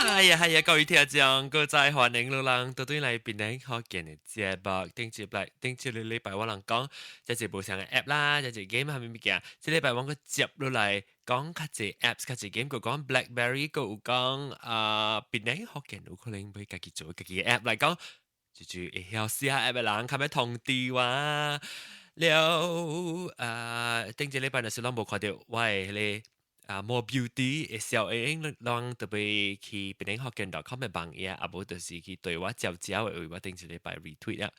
係啊係啊，各位聽眾，閣再歡迎你人倒轉來檳城福建的節目。頂一禮頂一個禮拜我人講，這是無相的 app 啦，這是 game 啥物物件。這禮拜我閣接落來講較濟 apps，較濟 game，閣講 BlackBerry，閣有講啊檳城福建有可能欲家己做家己的 app 來講，就是會曉寫 app 的人較欲通知我。了啊，頂一禮拜若是攏無看著我的彼個啊，More Beauty 的小英，攏特別去檳城福建 .com 的網頁，啊無就是去對我照照的位，我頂一禮拜 retweet 啊。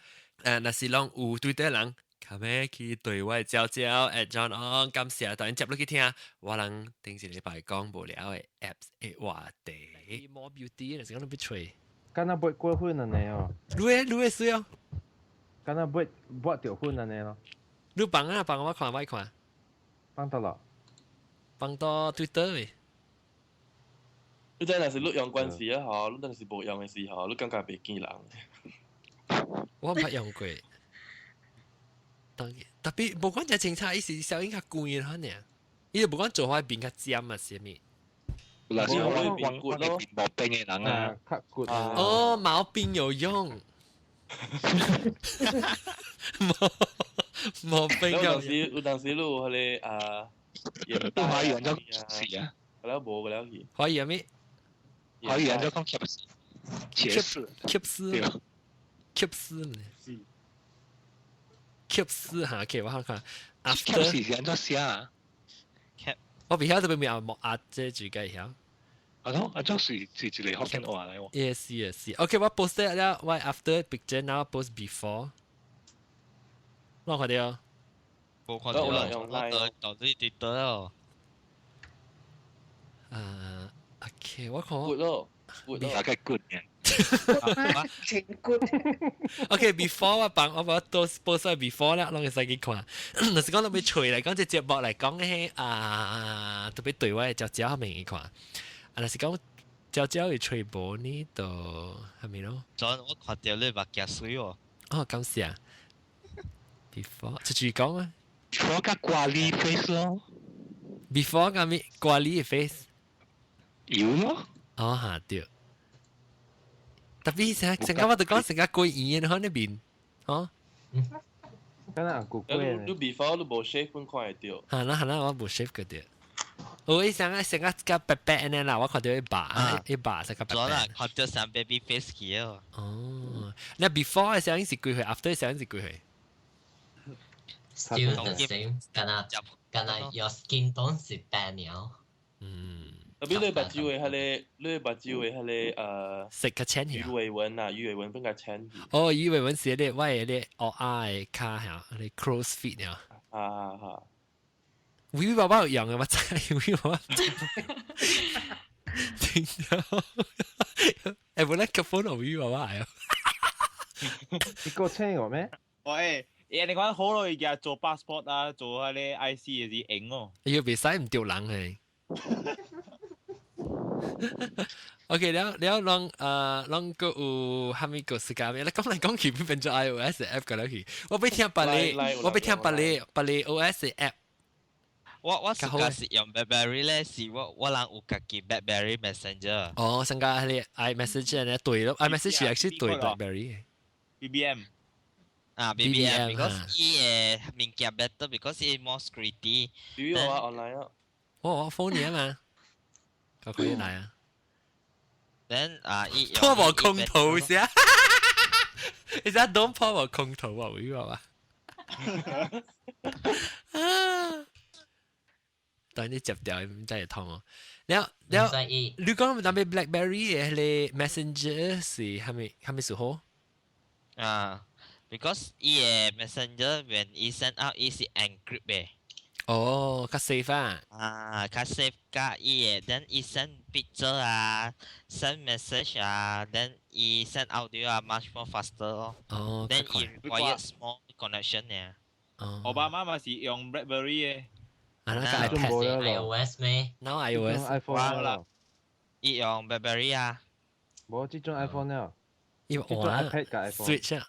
若是攏有對的人，較欲去對我照照 @John Ong，感謝，當然接落去聽，我人頂一禮拜講無聊的 apps 的話題。More Beauty 若是講你欲揣，敢若抹過粉按呢哦。你的你的水哦。敢若抹抹著粉按呢咯。你放啊放我看我看。放到咯。放到 Twitter 未？你知若是你用慣時啊，吼，你若是無用的時候，你感覺袂見人。我毋捌用過，當特別無講這清楚，伊是聲音較懸的爾，伊就無講做法面較尖啊，啥物？嗱，是我變骨咯，毛病的人啊，較骨哦，毛病有用。毛毛病有有時有當時你有彼個啊。都華語人就是啊，個了無個了去。華語咩？華語人就講茄子，茄子，茄子呢？茄子哈，OK，我看看。茄子是按怎寫啊？我袂曉這邊名莫阿這字該曉。啊，儂啊，這是一個福建話來喎。 Yes. OK，我 post 了，我 after picture now post before。攏看著？無看著，我到底佇佗哦。啊，OK，我看。骨咯，骨大概骨嘅。真骨。 OK，before 我幫我把都 post before 啦，攏會使去看。若是講特別揣來講，這節目來講咧啊，特別對我的照照面去看。啊，若是講照照會揣無呢，就係咪咯？昨我看著你目鏡水哦。哦，感謝。Before 就注講啊。 Before 佮瓜哩 face 咯。 Before 佮咩瓜哩 face？有咯。哦哈對。特別成成個我就講成個過圓的，那邊，哦。敢若骨你你 before 你無 shave 本看會著。嚇啦嚇啦，我無 shave 過著。我意想啊，成個較白白按呢啦，我看著一把一把成個白白。咗啦，看著像 baby face 去哦。哦，那 before 的時候是幾歲？after 的時候是幾歲？ Still the same，敢若敢若 your skin tone 是白了。嗯。特別你目睭的彼個，你目睭的彼個色較淺魚尾紋啊，魚尾紋變較淺。哦，魚尾紋是咧，我的咧，烏鴉的跤嚇，咧 crow's feet 啊。啊啊啊！微微爸爸有用的，我知微微爸爸。聽到？欸，無咱結婚哦，微微爸爸啊。你夠請我咩？喂，欸，你講好耐而做 passport 啊，做彼个 IC 也是用哦。哎喲，袂使毋著人嘿。OK，了了，攏攏閣有蝦米個時間？你講來講去變做 iOS app 個了去。我欲聽別个，我欲聽別个別个 OS app。我較是用 BlackBerry 咧，是我人有家己 BlackBerry Messenger。哦，上個彼个 iMessage 咧對咯，iMessage 係對 BlackBerry。 BBM。啊，BBM，because 伊的物件 better，because 伊 more security。 BBM 我 online 啊。我 phone 啊嘛，佢可以來啊。 Then 啊，伊破無空頭先，你知don't 破無空頭啊？會話嘛？啊！但你接掉毋知會通哦。了了，你講特別 BlackBerry 的彼个 Messenger 是蝦米蝦米時候？啊，because 伊的 Messenger when 伊 send out 伊是 encrypt 的。哦，較 safe 啊！啊，較 safe 加伊的，then 伊 send picture 啊，send message 啊，then 伊 send audio 啊，much more faster 咯。哦，then 伊 require small connection 呢。哦。奧巴馬嘛是用 BlackBerry 的。啊，那個 iPad iOS 咩？Now iOS iPhone 啦。伊用 BlackBerry 啊。無，這種 iPhone 了。因為這種 iPad 佮 iPhone。 Switch 啊。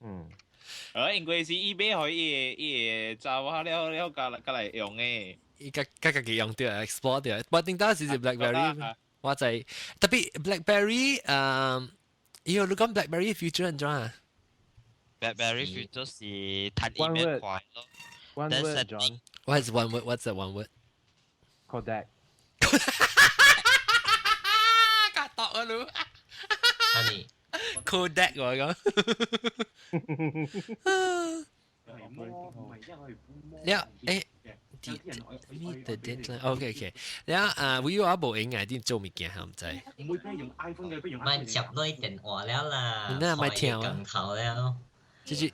嗯。因為是伊買予伊個查某了了，佮來用的。伊佮佮家己用著，explore 著。我頂當時是 BlackBerry，我就特別 BlackBerry 誒，妖你講 BlackBerry future 係怎啊？BlackBerry future 是睇 email 快咯。 One word, John. What is one word? What's the one word? Kodak. 夾度啊你！係咪？Kodak 我講。了誒。Meet the deadline. OK OK。了啊，我有阿無閒啊，啲做物件係唔知。唔會俾用 iPhone 嘅，不用。咪接落電話了啦。你咪聽啊？頭了。就是。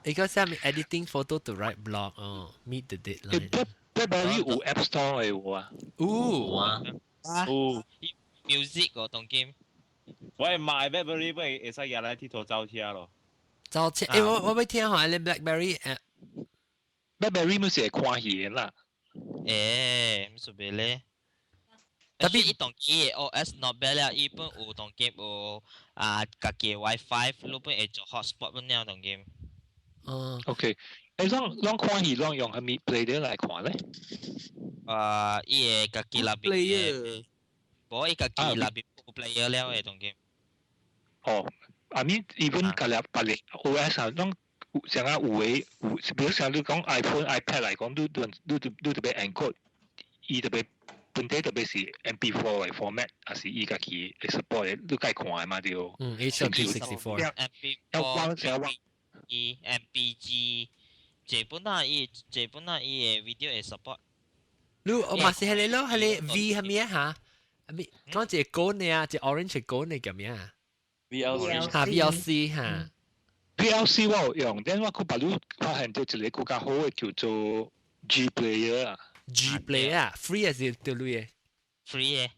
伊個啥物 editing photo to write blog 哦，meet the deadline。 BlackBerry 有 App Store 嘅喎啊？有啊。有。 Music 嗰種 game。我係買 BlackBerry 不會使入來鐵頭走車咯。走車，誒我我欲聽下你 BlackBerry 誒。 BlackBerry 咪是會看戲的啦。誒，毋是袂咧。特別伊當機 OS not bad 啦，伊本有當機有啊，家己 WiFi，你本會做 hotspot 本了當機。哦。 OK，誒，攏攏看戲攏用啥物 player 來看咧？啊，伊會家己那邊嘅，無伊家己那邊有 player 了嘅當機。哦，I mean even 家粒別個 OS 啊，攏。像啊有的有，比如像你講 iPhone、iPad 來講，你你你你特別 encode，伊特別本底特別是 MP4 的 format，還是伊家己會 support 的，你該看的嘛對。嗯，H.264。 MP4、MPG，這本啊伊，這本啊伊的 video 會 support。你我嘛是係你咯，係你 V 係咩嚇？係講一個歌呢啊，一 orange 歌呢叫咩啊？VLC 嚇 VLC 嚇。 VLC 我有用，但我去別你發現到一個更較好的叫做 G Player 啊。 G Player 啊，free 還是對鐳的？free 的。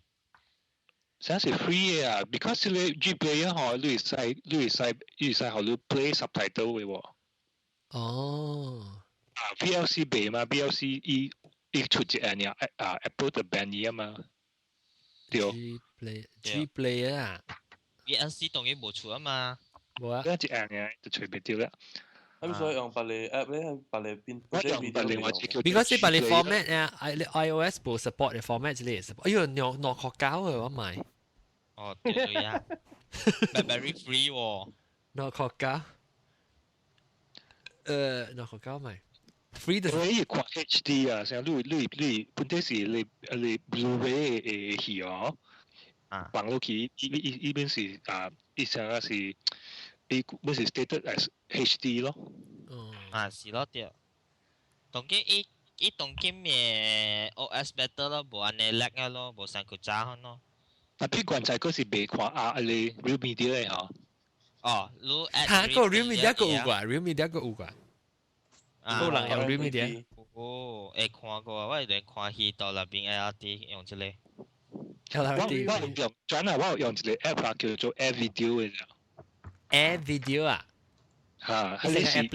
啥是 free 的啊？because 你 G Player 吼，你會使你會使你會使予你 play subtitle 的喎。哦。啊，VLC 袂嘛，VLC 伊伊出一個爾啊，Apple 就 ban 伊啊嘛。對。 G Play G Player 啊。 VLC 當然無出啊嘛。無啊，一樣嘅就隨便掉啦。咁所以用別個 app 咧，別個邊？我用別另外一個。 Because 別個 format 啊，iOS 無 support 嘅 format 之類 support。哎呦，兩兩塊膠嘅我買。哦，對呀，BlackBerry free 喎。兩塊膠。呃，兩塊膠買。free 的。我伊看 HD 啊，像你你你本底是你你 Blu-ray 的戲哦。啊。放落去，伊伊伊邊是啊，伊啥個是？伊本是 stated as HD 咯。嗯。啊，是咯對。當今伊伊當今嘅 OS better 咯，無按呢 lag 啊咯，無像古早咯。啊，譬如在嗰是袂看啊，你 Real Media 的吼。哦，你嚇個 Real Media 個有啩，Real Media 個有啩。有人用 Real Media。哦，會看過，我會看戲到那邊 LRT 用這個。我我用轉啊，我用一個 app 啊，叫做 Air Video 的。 Air Video 啊？嚇，你是你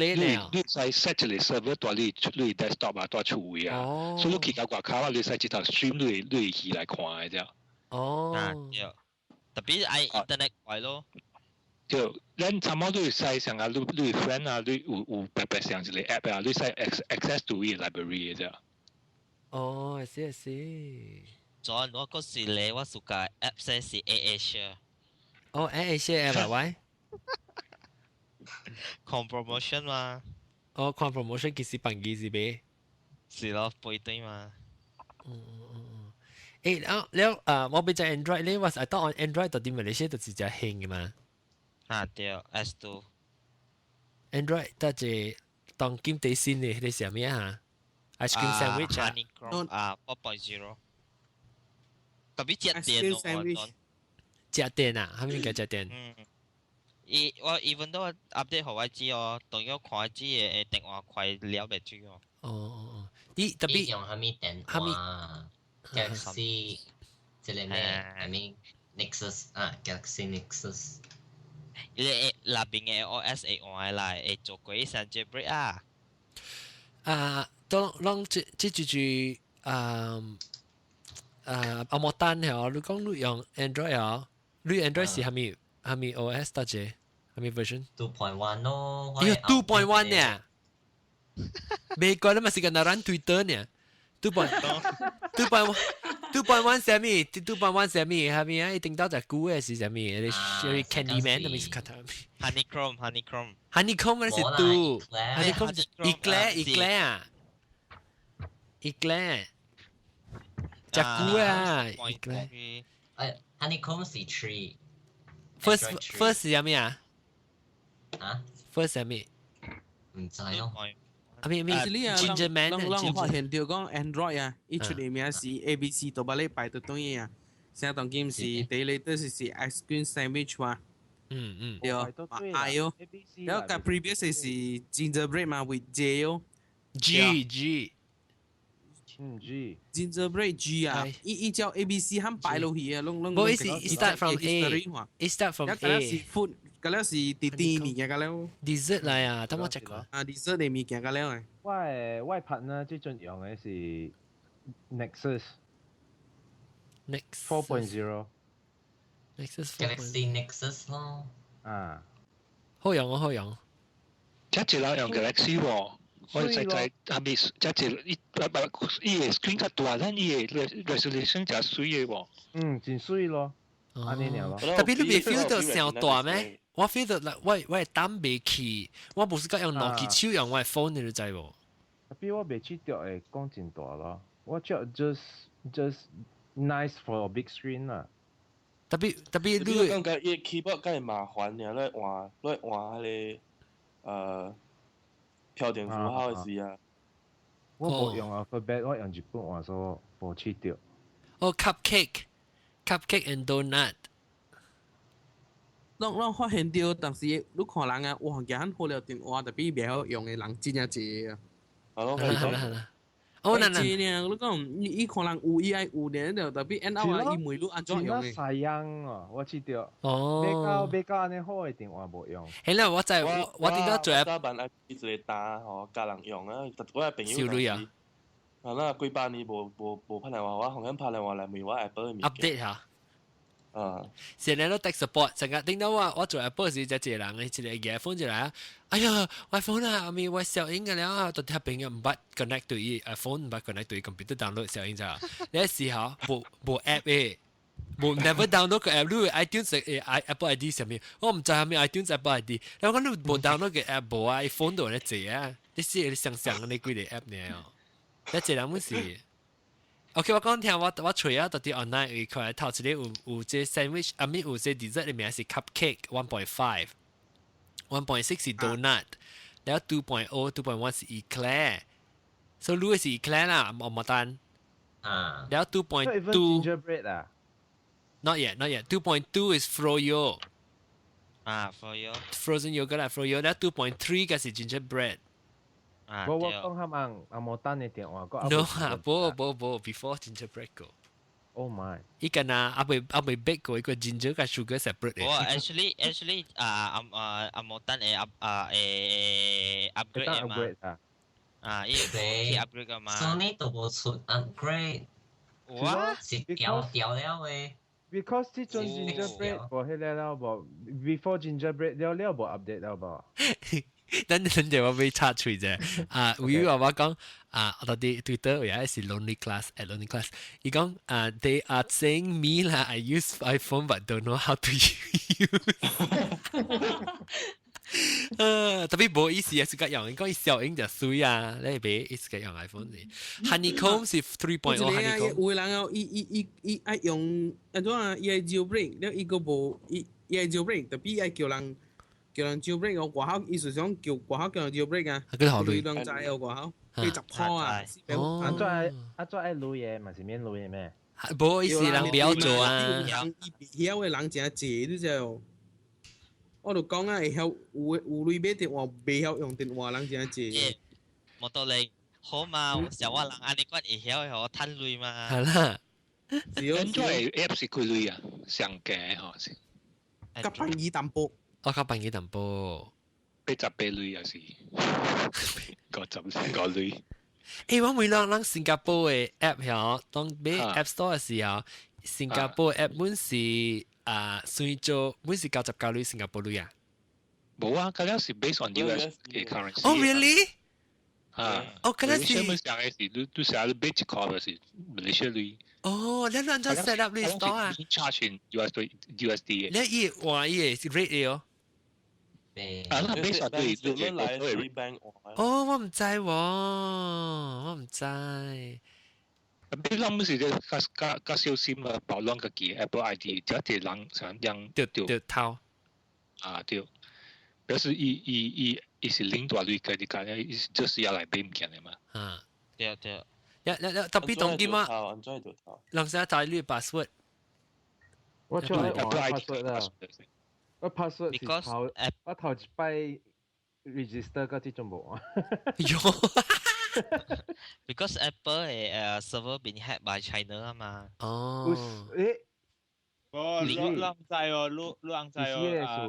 你使 set 一個 server 佇你你 desktop 啊，佇厝位啊，所以你去到外口啊，你使一頭 stream 你你戲來看的啫。哦，啊對，特別愛 internet 快咯。對，咱差不多你使像啊，你你 friend 啊，你有有白白上一個 app 啊，你使 access to 伊 library 的啫。哦，是是。昨我嗰時咧，我暑假 app 先是 AirAsia。哦，AirAsia app 啊，喂？看 promotion 嘛。哦，看 promotion 其實辦機是呗？是咯，背對嘛。嗯嗯嗯嗯。誒，了了啊，我俾隻 Android 咧，我係當 Android 到啲馬來西亞就是隻興嘅嘛。啊對，S2。 Android 得隻當今最新嘅，迄個啥物啊？Ice cream sandwich 啊？啊，4.0。特別食電哦，食電啊？係咪叫食電？嗯。伊我 even 都 update 予我知哦，當我看知的電話快了袂住哦。哦哦哦，你特別用啥物電話？Galaxy 這個咩？I mean Nexus 啊，Galaxy Nexus。伊個內邊的 OS 會換來，會做過一聲 jailbreak 啊。啊，當攏這這就是啊啊阿莫丹哦，你講你用 Android 哦，你 Android 是啥物啥物 OS 大隻？啥物 version？ 2.1咯。哎喲，2.1呢？美國你嘛是個那 run Twitter 呢？2.2.1。2.1 啥物？2.1 啥物？係咪啊？一定到隻估嘅是啥物？你 Candyman 係咪是卡塔？Honeycomb Honeycomb Honeycomb 嗰是 two。Honeycomb eclair eclair 啊，eclair 隻估啊，eclair。誒，Honeycomb 是 three。 First 是啥物啊？啊？First 啥物？唔知咯。啊咩咩？Ginger Man 攏攏發現到講 Android 啊，伊出的名是 A B C 都捌咧排到對啊。現當今是第一個就是 ice cream sandwich 嘛。對，I 哦。然後個 previous 是 gingerbread 嘛，with J 哦。 G G。嗯 G。 gingerbread G 啊，伊伊照 A B C 喊擺落去啊，攏攏。無，伊是 start from A。 start from A。嗰是 food，嗰了是甜甜物件，嗰了。 dessert 來啊，等我 check 過。啊，dessert 的物件嗰了誒。我的 partner 這陣用的是 Nexus。 Nexus 4.0。 Nexus Galaxy Nexus 咯。啊。好用啊，好用。這一人用 Galaxy 喎。我實在係咪這一伊不伊個 screen 較大，但伊個 resolution 誠媠的喎。嗯，真媠咯。按呢爾咯。 Tapi 你袂 feel 到傷大咩？我 feel 到我擔袂起，我無是講用兩支手用我 phone 你知無？ Tapi 我袂去到會講真大咯，我覺 just nice for a big screen 啦。 Tapi tapi 你感覺伊 keyboard 較會麻煩爾，你換你換彼個標點符號的時啊。我無用 alphabet，我用日本話所無試到。哦，cupcake，cupcake and donut。攏攏發現到，當時你看人啊，哇，夾好了電話，tapi 袂曉用的人真正濟啊。係咯，係啦係啦。哦，那那。濟呢？你講，伊伊看人有伊愛有呢，就 tapi end up 啊，伊問你按怎用的？西洋哦，我記得。哦。買到按呢好的電話無用。係啦，我在我頂到最。早辦愛一個單吼，教人用啊，我的朋友。小女啊。啊，那幾百年無無無拍電話，我紅險拍電話來問我 Apple 的物件。 update 下。啊！現在都 tech support，成日頂到我我做 Apple 時，就一個人，一個夾 phone 就來啊！哎呀，我 phone 啊，阿咪我小英嘅了啊，到啲朋友毋捌 connect 對伊 phone 毋捌 connect 對 computer download 小英咋？你試下無無 app 嘅，無 never download 個 app，你 iTunes 誒 Apple ID 啥物？我毋知啥物 iTunes Apple ID，然後講你無 download 個 app 無啊，phone 度咧濟啊，你試你想想你幾個 app 呢？哦，你一個人本是。OK，我講聽我我揣啊，到底 online 有佢頭一個有有這 sandwich，啊咪有這 dessert 的名是 cupcake 1.5，1.6 是 donut，然後 2.0 2.1 是 eclair，所以你是 eclair 啦，冇冇單。啊。然後 2.2 gingerbread 啊？Not yet, not yet. 2.2 is froyo。啊，froyo。 Frozen yogurt 啦，froyo。然後 2.3 個是 gingerbread。啊，我我講下問阿摩丹的電話個。 No 啊，無無無，before gingerbread 個。 Oh my！伊個呐，阿未阿未 bake 過一個 ginger 佮 sugar separate 我 actually 啊阿啊阿摩丹會啊會 upgrade 嘛。啊。啊，伊會 upgrade 個嘛。 Sony 都無出 upgrade。哇！是掉掉了的。 Because 這種 gingerbread 無彼個了無，before gingerbread 了了無 update 了無。等等陣我俾插嘴啫。啊，有話我講啊，我哋 Twitter 有一是 Lonely Class at Lonely Class，伊講啊，they are saying me 啦，I use iPhone but don't know how to use。 Tapi 無意思啊，自己用，講伊小英就媠啊，你別自己用 iPhone 是。Honeycomb 是 3.0 Honeycomb。有的人哦，伊伊伊伊愛用按怎啊？伊愛 jailbreak，了伊閣無伊伊愛 jailbreak，tapi 伊愛叫人叫人 jailbreak 哦，外口伊是想叫外口叫人 jailbreak 啊，佢人知哦，外口80箍啊。哦。按怎愛按怎愛錄嘢嘛是免錄嘢咩？無意思，人不要做啊。人伊曉的人誠濟，你知無？我就講啊，會曉有有鐳買電話，袂曉用電話人誠濟。無道理，好嘛？像我人按呢款會曉的，予我趁鐳嘛。係啦。 Android app 是幾鐳啊？上價吼是。較便宜淡薄。我較便宜淡薄。 88鐳也是55鐳。欸，我每人咱新加坡的 app 曉，當買 App Store 的時候，新加坡 app 本是啊，算做本是99鐳新加坡鐳啊。無啊，嗰了是 based on US 嘅 currency。 Oh really？啊，哦，嗰了是。本上嘅是你你寫你買一塊就是馬來西亞鐳。哦，你亂咗 set up 你 store 啊？charge in USD 嘅。你伊換伊個 rate 哦。啊，那 base 對對對對。哦，我唔知喎，我唔知。你諗是較較較小心啊，保亂家己 Apple ID，只一人想讓對對偷。啊對，表示伊伊伊伊是領大鐳家己幹，伊是就是要來買物件的嘛。啊，對對。一一一特別當今啊，人成日帶你 password。我出來換 password 啦，我 password 是頭，我頭一擺 register 個這種無啊。喲。 Because Apple 嘅 server been hacked by China 啊嘛。哦。誒。哦，你人知哦，你你人知哦啊。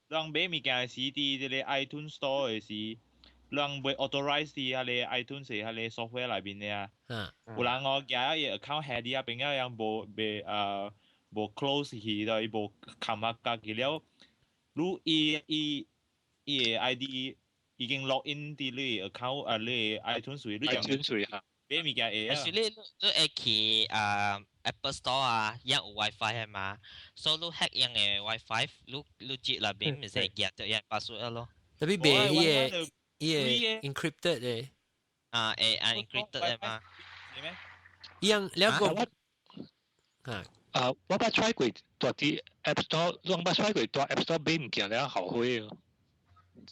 人買物件時，佇這個 iTunes Store 的時，人袂 authorize 佇彼个 iTunes 彼个 software 內面的啊。有人哦，寄伊 account hack 佇遐邊仔人無袂啊無 close 去，就伊無冚啊家己了。你伊伊伊个 ID 已經 log in 佇你 account 啊，你 iTunes 你 iTunes 啊。買物件會啊。是你你會去啊 Apple Store 啊，伊有 WiFi 係嘛？所以你 hack 人嘅 WiFi，你你接內邊咪使夾到伊 password 咯。特別袂伊個伊個 encrypted 嘅。啊，會 encrypted 嘅嘛？伊樣兩個啊啊！我捌 try 過蹛佇 App Store，攏捌 try 過蹛 App Store 買物件了後悔哦。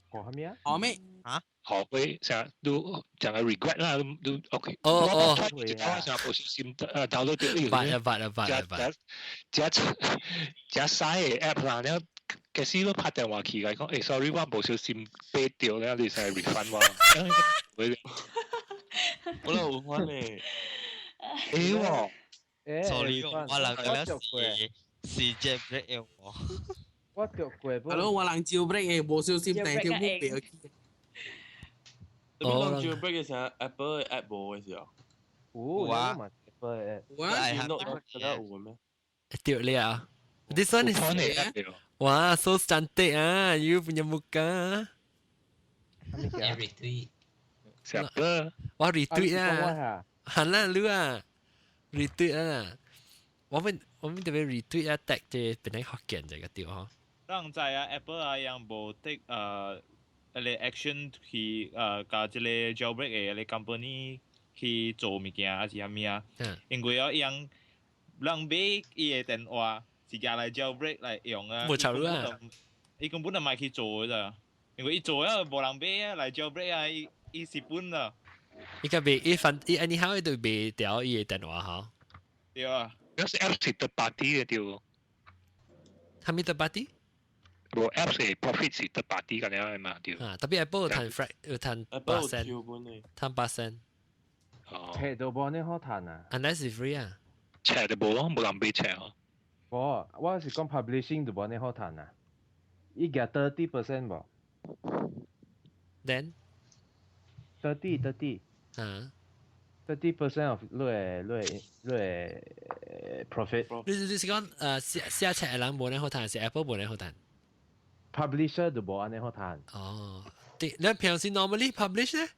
後咩啊？後咩？啊？後悔成日都成日 regret 啦，都 OK。哦哦。我捌 try 一擺成無小心download 到，捌啊捌啊捌啊捌。只只嘥嘅 app 啦，了其實我拍電話去來講，誒，sorry，我無小心買著了，你使 refund 我。我都有款咧。會喎。 Sorry，我人個是是 jailbreak 嘅我。我著過。係咯，我人 jailbreak 嘅，無小心訂條目標去。哦，jailbreak 嘅時候，Apple 嘅 app 無嘅時候。有啊，Apple 嘅 app。有啊，覺得有咩？對了，This one is 哇，so cantik ah, you punya muka. Retweet. Siapa? 我 retweet 啊，係啦，你啊，retweet 啊，我們我們特別 retweet 啊，tag 這變成福建這個對嗬。人知啊，Apple 啊，樣無 take 個 action 去共這個 jailbreak 嘅個 company 去做物件，還是啥物啊？因為哦，伊人人買伊個電話是用來 jailbreak 來用啊。無錯啊！伊根本就毋去做嘅咋，因為伊做啊無人買啊，來 jailbreak 啊，伊伊蝕本啦。伊個賣伊反伊 anyhow 伊都賣掉伊個電話吼。對啊。嗰是 app 是 third party 嘅對。係咪 third party？無 app 是 profit 是 third party 咁樣嘅嘛對。啊，特別 Apple 有趁 frac 有趁8 cent，趁8 cent。哦。冊都無呢好趁啊。 Unless 是 free 啊。冊就無咯，無人買冊哦。無，我是講 publishing 就無呢好趁啊。伊夾 30% 無？Then 30 30。啊。 30% of 你的你的你的 profit。你你是講寫寫冊的人無呢好趁，是 Apple 無呢好趁？Publisher 就無按呢好趁。哦，對，你平時 normally publish 咧？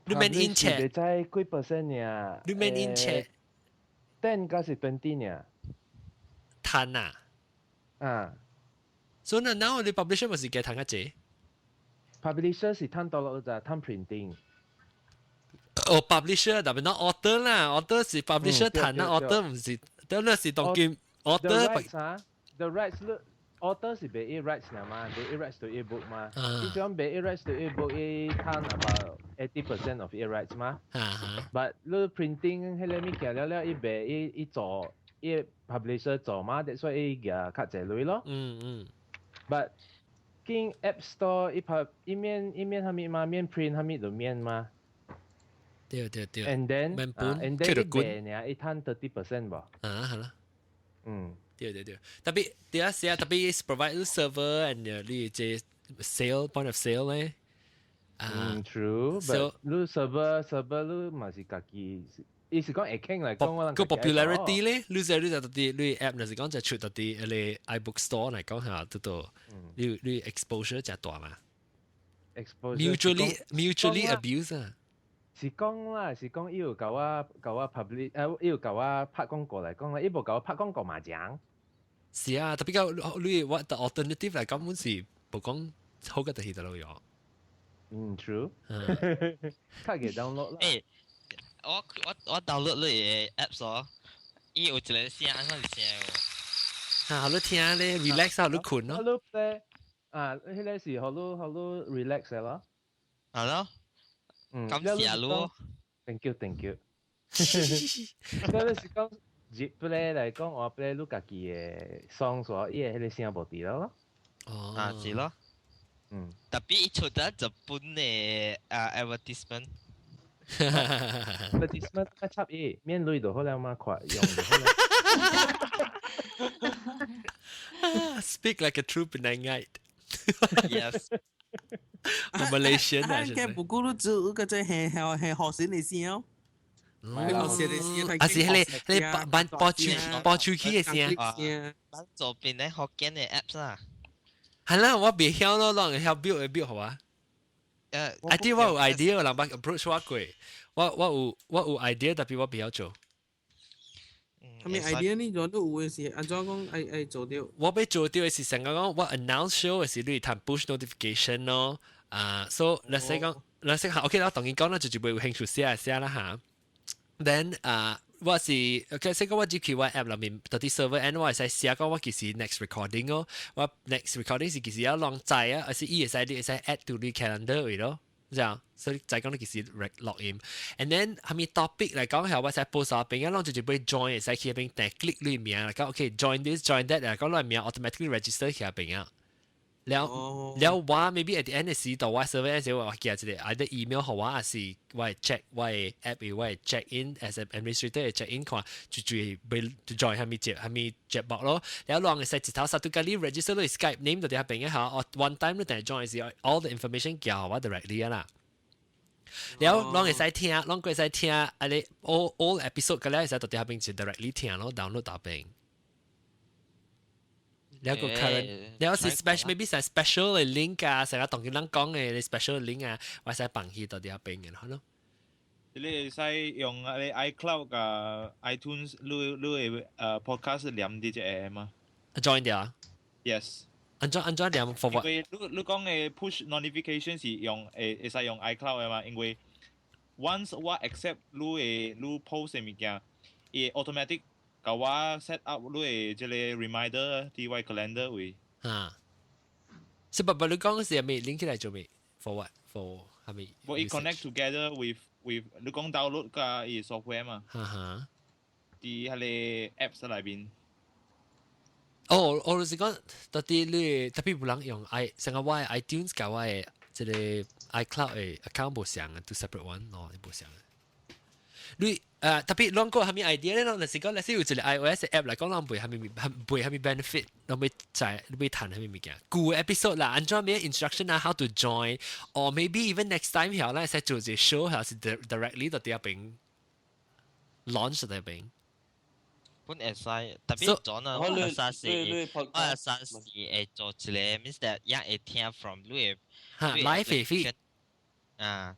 你免印冊？袂知幾 percent 爾？你免印冊？10還是 20 爾？趁啊！啊。所以嗱，你 publisher 咪是計趁較濟？Publisher 是趁多落就趁 printing。哦，publisher 特別 not author 啦，author 是 publisher 趁啦，author 唔是，等你是當今 author。 The rights 啊，the rights 你 author 是賣伊 rights 爾嘛，賣伊 rights to ebook 嘛。你講賣伊 rights to ebook，伊趁 about 80% of 伊 rights 嘛。But 你 printing 彼个物件了了，伊賣伊伊做伊 publisher 做嘛，所以伊舉較濟鐳咯。But 經 App Store 伊拍伊免伊免啥物嘛，免 print 啥物就免嘛。對對對。 And then 免本，and then 伊賣爾，伊趁 30% 無？啊，係啦。對對對，特別對啊，是啊，特別 provide server and 你這 sale point of sale 咧。嗯，true，but 你 server server 你嘛是家己，伊是講會傾來講，我個 popularity 咧，你就你就到啲你 app 若是講就出到啲你 iBook Store 嚟講下，都到你你 exposure 就大嘛。 exposure mutually mutually abuse 啊。是講啦，是講伊有共我共我 public，伊有共我拍廣告來講啦，伊無共我拍廣告嘛講。是啊，特別講你我 the alternative 嚟講，本是無講好嘅就是得咯樣。嗯，true。較嘅 download 啦。誒，我 download 你嘅 apps 哦，伊有一個聲，按怎是聲喎？啊，你聽咧 relax 啊，你睏咯。你咧啊，彼個是予你予你 relax 嘅咯。係咯。感謝你。 Thank you，thank you。嗰個是講入咧來講，我 play 你家己嘅 song 所，伊嘅彼個聲無佇咯。哦。啊，是咯。特別伊出得日本嘅啊 advertisement。 advertisement 較插伊，免鐳就好了嘛，看用就好了。 Speak like a true Penangite. Yes. Malaysian 啊，嘅不過你做個這係係係學生的聲哦。你學生的聲，啊是彼個彼個播播出播出去的聲。咱做邊咧福建的 apps 啊。係啦，我袂曉咯，攏會曉 build 會 build 好啊。I think 我有 idea，人捌 approach 我過，我有 idea，特別我袂曉做。係咪 idea 呢？種都有嘅是，按怎講愛愛做到？我欲做著的是想講我 announce show 的時，你會彈 push notification 咯。啊，so let's say 講，let's say OK 啦，當然講啦，就就會有興趣寫寫啦嚇。Then 啊，我是 OK，說講我入去我 app 內面，到底 server end 我會使寫講我幾時 next recording 哦。我 next recording 是幾時要攏知啊，還是伊會使你會使 add to 你 calendar 位咯。這樣，所以知講你幾時錄音。And then 蝦米 topic 來講係我使 post 上邊，啊，攏就就會 join 會使去邊訂 click 你名來講，OK join this join that 來講你名 automatically register 去邊啊。了了我 maybe at the end 的時，到我 server 時我寄一個 either email 予我，還是我會 check 我的 app 我會 check in as an administrator 會 check in 看就就會就 join 蝦米節蝦米節目咯。了攏會使一頭殺都共你 register 你 Skype name 就佇遐邊嘅嚇，哦 one time 你定 join 時 all the information 寄予我 directly 啊啦。了攏會使聽，攏會使聽，啊你 all episode 個了會使到佇遐邊就 directly 聽咯，download 到邊。了個 current，了是 special maybe 是 special 的 link 啊，成日同佢人講的 special link 啊，我使放去到佇遐邊嘅咯。你會使用啊你 iCloud 佮 iTunes 你你的podcast 連佇這個嗎？join 掉啊？Yes。按怎按怎連 for what？因為你你講的 push notification 是用會會使用 iCloud 的嘛？因為 once 我 accept 你的你 post 的物件，伊會 automatic 共我 set up 你的這個 reminder 佇我 calendar 位。啊，是不不你講是係咪 link 起來做咩？For what? For 係咪？我伊 connect together with 你講 download 佮伊 software 嘛？哈哈。佇彼個 apps 內面。哦，我就是講，到底你特別無人用 i，成個我 iTunes 佮我的這個 iCloud 的 account 無相啊，two separate one，哦，無相。你特別攏個蝦米 idea 咧？攏就是講，若是有一個 iOS app 來講，攏袂蝦米袂蝦米 benefit，攏欲知欲趁蝦米物件。舊 episode 啦，按怎咩 instruction 啊，how to join，or maybe even next time 曉咱會使做一個 show，還是 directly 到佇遐邊 launch 佇邊。本會使，特別做呢，我啥是，我啥是會做一個，means that 也會聽 from 你的 live feed 啊。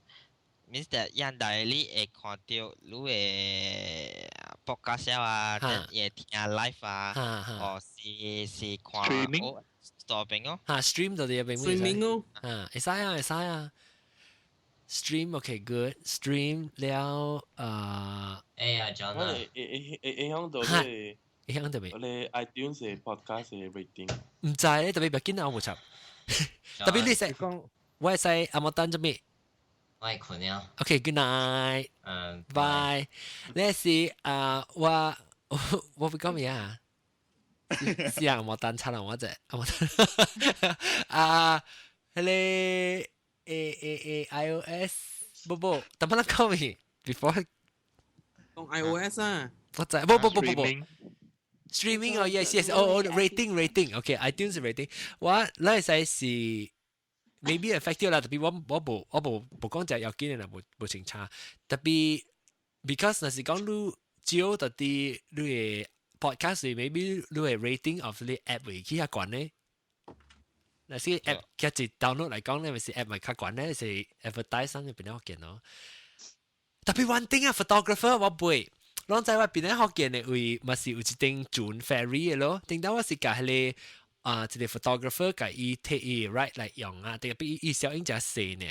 means that 人大你會看到你的 podcast 啊，會聽 live 啊，或是是看 store 邊哦。嚇 stream 到佇邊 streaming 哦。啊，會使啊，會使啊。stream OK good stream 了啊。哎呀，John 啊，會會會影響到你，影響到咩？你 iTunes 的 podcast 的 rating。毋知咧，特別別緊啊，我無插。特別你使講，我會使阿莫等做咩？我會睏了。 OK，good night。嗯，bye。你是啊，我我會講咩啊？是啊，阿莫等插人我啫，阿莫等啊，彼個 A A A iOS 不不，等下講咩？Before 講 iOS 啊？我知，不不不不不。Streaming 哦，yes yes，哦哦，rating rating，OK，iTunes rating，我咱使是 maybe effective 啦，特別我我無我無無講隻要緊的啦，無無清楚。特別 because 若是講你少特啲你的 podcast maybe 你的 rating of 你 app 會去較懸呢？若是 app 佢一 download 來講咧，咪是 app 咪較懸咧，是 advertise 上面比較見咯。特別 one thing 啊，photographer 我背，攏知我邊咧福建的位嘛是有一頂船 ferry 的咯，頂到我是共彼個啊，一個 photographer 共伊提伊 right 來用啊，特別伊小影誠細呢。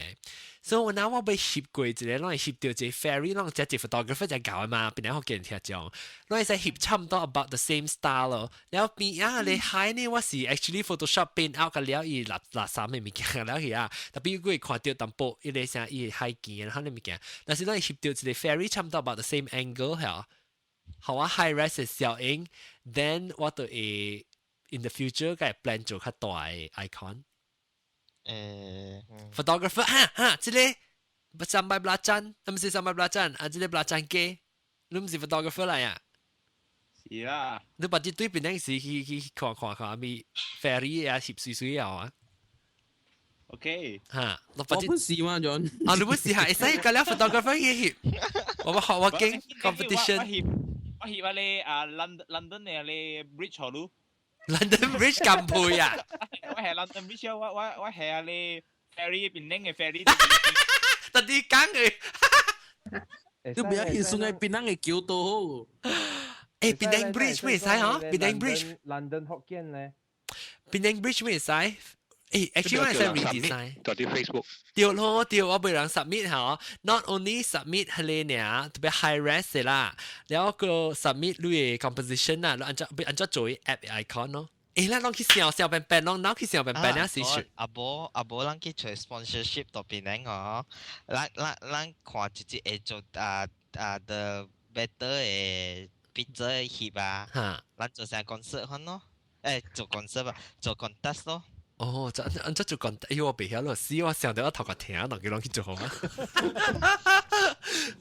所以我若我欲翕過一個，攏會翕著一個 ferry，攏這一個 photographer 才𠢕的嘛，檳城福建聽眾，攏會使翕差毋多 about the same style 咯。了後邊仔咧海呢，我是 actually Photoshop 變 out 個了伊垃垃圾的物件了去啊，特別會看著淡薄伊個啥伊個海景然後的物件，但是攏會翕著一個 ferry 差毋多 about the same angle 嚇，予我 high res 的小影，then 我就會 in the future 該 plan 做較大的 icon。Photographer 哈哈，這個 sambal belacan，毋是 sambal belacan，啊，這個 belacan 雞，你毋是 photographer 來啊？是啦。你把這對邊陣時去去看看看，咪 ferry 啊，翕媠媠啊。 OK。哈，我不是嘛，John。啊，你不是哈？會使佮了 photographer 去翕，我學我經 competition。我翕我翕啊你啊 London 的你 bridge 好嚕。 London Bridge 咁配啊！我係 London Bridge 我我我係啊你 ferry 檳城的 ferry。特地講嘅。你不要去 Sungai Pinang 的橋都好。誒，檳城 Bridge 會使嗬？檳城 Bridge。 London 福建咧。檳城 Bridge 會使？誒，actually 我係 redesign。就啲 Facebook。對咯，對，我被人 submit 嚇，not only submit 係你爾，特別 high res 啦，然後個 submit 你的 composition 啊，你按照按照做 app icon 咯。誒，咱攏去想想變變，攏攏去想變變啊，是是。阿無阿無，咱去揣 sponsorship 到檳城哦，咱咱咱看一隻會做啊啊 the better 的 picture 翕啊，咱做成 concert 款咯，誒做 concert 吧，做 contest 咯。哦，這按這做 contest，哎呦我袂曉咯，死我想到我頭殼疼，人叫人去做好嗎？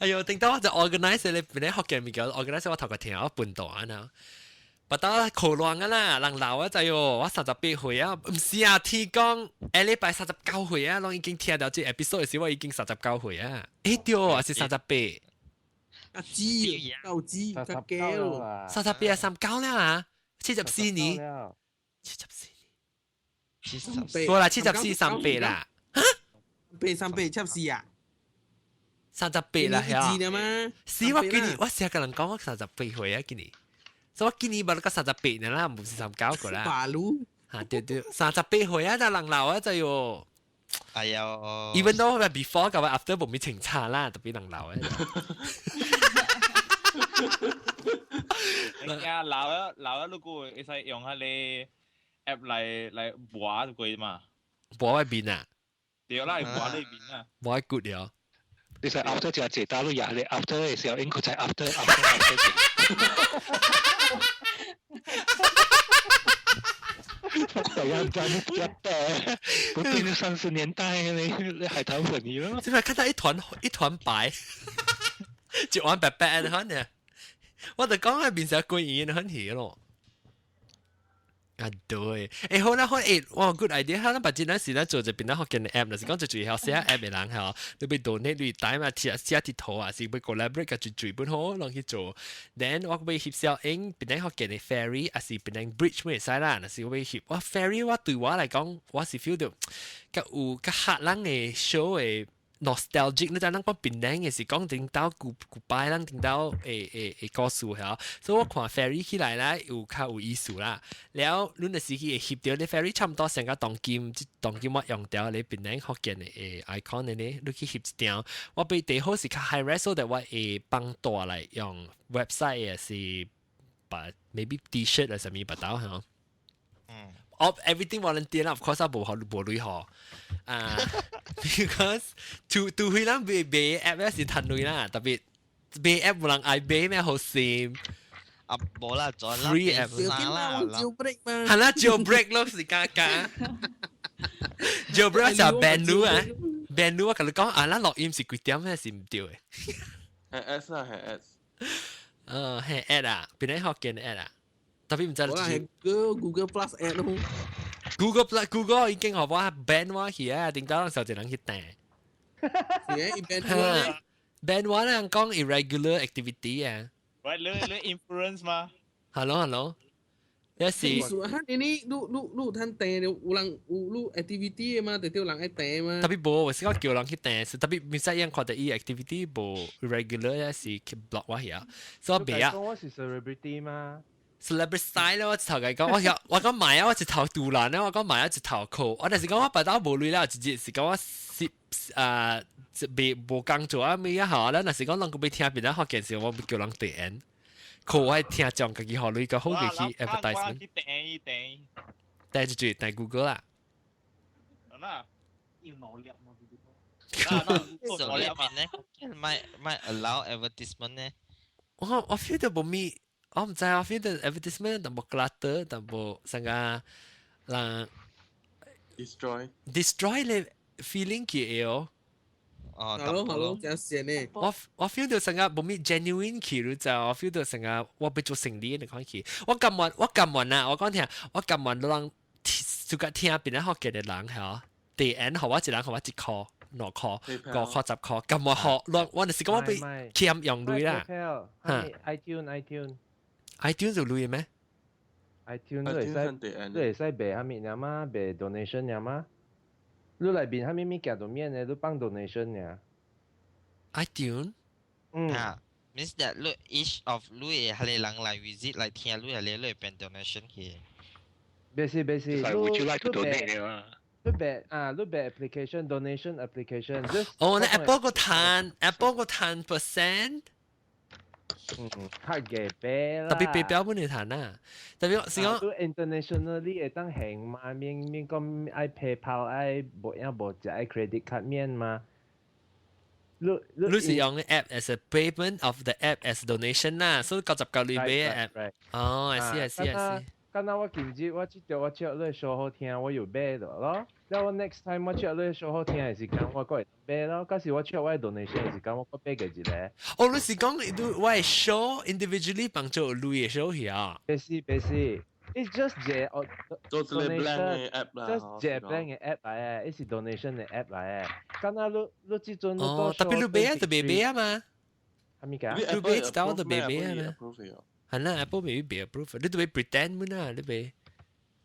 哎呦，頂到我就 organize 你本來福建物件 organize 我頭殼疼，我笨蛋啊！不得可亂啊啦，人老啊就喲，我38歲啊，毋是啊，天講下禮拜39歲啊，攏已經聽到這 episode 時，我已經39歲啊。欸對，還是三十八。阿知，夠知，夠叫。38啊，39了啊，74年，74年，74，無啦，7438啦。八三八七四啊？38啦，係啊。知嘛？是我今年我成日跟人講我38歲啊，今年。所以我今年捌到38年啦，毋是39個啦。八路。嚇對對，38歲啊，就人老啊就喲。哎呦，even though before 佮 after 無咩清差啦，特別人老啊。你家老啊老啊，如果會使用彼个 app 來來播就過嘛？播喺邊啊？對啦，播喺邊啊？播喺 good 了。你使 after 就係打到廿，你 after 嘅時候應該就係 after after after。突然間一代，不變成30年代那那海苔粉泥了。這邊看到一團一團白，一碗白白的，呢。我就講係變成軍營很氣咯。啊對，欸好啦好，欸哇 good idea，咱把這陣時咱做一邊咱福建的 app，就是講最主要寫 app 的人吼，你欲 donate 你帶嘛，寫寫佇圖啊，是欲 collaborate 佮最最本好，攏去做。Then 我欲翕小影，檳城福建的 ferry，還是檳城 bridge 會使啦。若是我欲翕，我 ferry 我對我來講，我是 feel 到較有較客人的 show 的 nostalgic，你知咱講檳城的是講頂到古古擺，咱頂到會會會故事嚇，所以我看 ferry 起來咧有較有意思啦。了，你若是去會翕著你 ferry 差毋多成個當今，當今我用著你檳城福建的 icon 的呢，你去翕一張，我比第好是較 high res，所以我會放大來用 website 也是把 maybe T-shirt 啊啥物把到嚇。嗯。Of everything volunteer 啦，of course 啊無學無鐳學啊，because 除除非咱買買 app 咧是趁鐳啦，特別買 app 無人愛買咩好心。啊，無啦，做 free app 啦，係啦，jailbreak 咯是加加，jailbreak 就 ban 你啊，ban 你我共你講啊，咱錄音是幾點咧是毋對的。係 S 啊，係 S。係 add 啊，邊個福建 add 啊？特別毋知。我係 Google Plus add 咯。 Google Plus Google 已經予我 ban 我去啊，頂到時候一人去訂。是伊 ban 我。 ban 我人講 irregular activity 啊。喂，你你 influence 嗎？Hello hello，有時哈，你你趁訂有人有你 activity 的嘛，就叫人愛訂嘛。特別無，我是講叫人去訂，是特別唔使樣看到伊 activity 無 regular 也是去 block 我遐，所以我袂啊。我是 celebrity 嘛？celebrity style 我一頭講，我講買啊，我一頭杜蘭咧，我講買啊一頭扣，我但是講我白刀無鐳啦，直接是講我是啊，未無工做啊咩啊嚇咧，若是講人個欲聽別人學件事，我會叫人訂。靠我聽講家己學鐳個好嘅去 advertisement。訂訂。訂就住訂 Google 啦。嗱，要努力嘛？所以咧，咪咪 allow advertisement 咧。我 feel 到無咪，我唔知我 feel 到 advertisement 淡薄 clutter，淡薄成個人 destroy destroy 咧 feeling 嘅哦。哦，hello hello，真鮮呢。我 feel 到成個無咪 genuine 去，你知我 feel 到成個我欲做生理你講去，我甘願我甘願啊！我講聽，我甘願人就個聽別人學嘅人嚇，第 N 予我一人予我1箍、2箍、5箍、10箍，甘願予，我就是講我欲欠用鐳啦。嚇，iTunes iTunes iTunes 有鐳咩？iTunes 你會使你會使賣啥物爾嘛？賣 donation 爾嘛？你內邊啥物物件都免的，你放 donation 爾。 iTunes 嗯。啊，means that 你 each of 你會係人來 visit 來聽你係你會變 donation 去。別是別是，你 would you like to donate 啊？你賣啊，你賣 application donation application。哦，那 Apple 個賺 Apple 個賺 percent。嗯，較嘅買啦。特別 PayPal 本嚟賺啊，特別是講。都 internationally 會當行嘛，免免講愛 PayPal 愛無影無食愛 credit card 免嘛。你你是用 app as a payment of the app as donation 啦，所以99鐳買 app。哦，I see I see I see。敢若我今日我這條我唱你 show 好聽，我又買咗咯。了我 next time 我唱你 show 好聽的時間，我閣會買咯。到時我唱我 donation 的時間，我閣買過一個。哦，你是講你我的 show individually 幫做鐳的 show 去啊？別是別是，it's just 一個做一個 blank 的 app 啦，just 一個 blank 的 app 來的，伊是 donation 的 app 來的。敢若你你這陣哦，特別你買啊，就袂買啊嘛。啥物件？你買一刀就袂買啊嘛。係啦，Apple 未必 approve，你都欲 pretend 本啊，你欲。